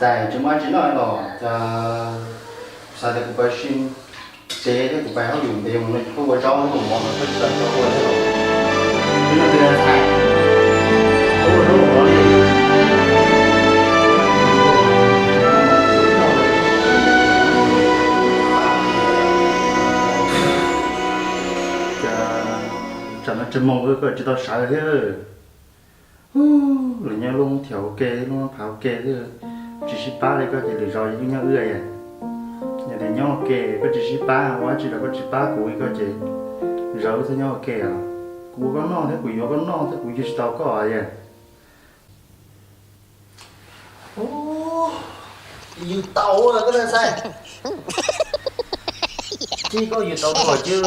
Tais tsis muaj dab tsi noj los cas, xav tias kuv pais sim tsev thiab kuv pais hauj lwm ntev mus no kuj ua zaub ua mov no koj tsis tau ua thiab los. Twb noj twg ntxhais, ua zaub ua mov li. Cas tsam no tsis moos koj tsis tau sawv thiab. Lawv nyob lub thiab ua ke, lub phav ua ke thiab, tsis sib pab li koj ces lwm zaus yeej nyob wb. Yog tias nyob ua ke koj tsis sib pab, ua dab tsi los koj tsis pab kuv li koj ces lwm zaus wb txhob nyob ua ke os. Kuv ua koj noj thiab kuv yuav koj noj thiab kuv yug tsis tau koj os. Yug tau koj ntxhais, tsis koj yug tau koj cia.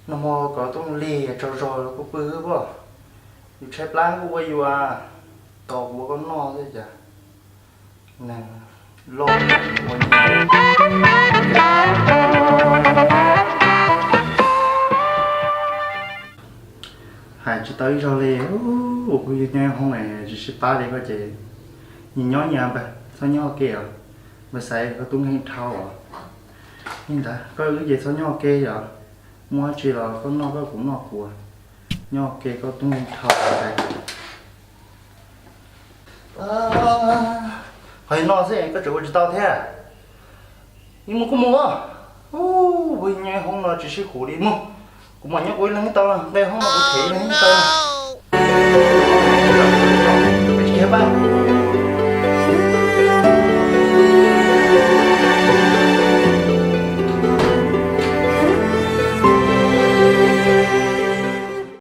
Nag hmo koj tuaj lig tsaug zog kuj pw xwb pob. Yus tshaib plab kuj ua yus, tos kuv ua koj noj thiab cas. Loj ua hais tsis tau ib zaug li. Ua kuv yug nyob hoob tsis sib pab li koj ces nyias nyob nyias npawg, txhob nyob ua ke os. Npawg Xaiv, koj tub nkeeg dhau os. Li ntawd koj wb ces txhob nyob ua ke os. Muaj dab tsi los koj noj koj, kuv noj kuv, nyob ua ke koj tub nkeeg dhau. Qhov no xwb koj tseem ua tsis tau thiab. Ib mus kuj mus os. Ub, nyob hoob no tsis sib haum li mus. Kuv mam nyob kuv ib leeg tau, nqe hoob no kuv them ib leeg tau. Kiag pab.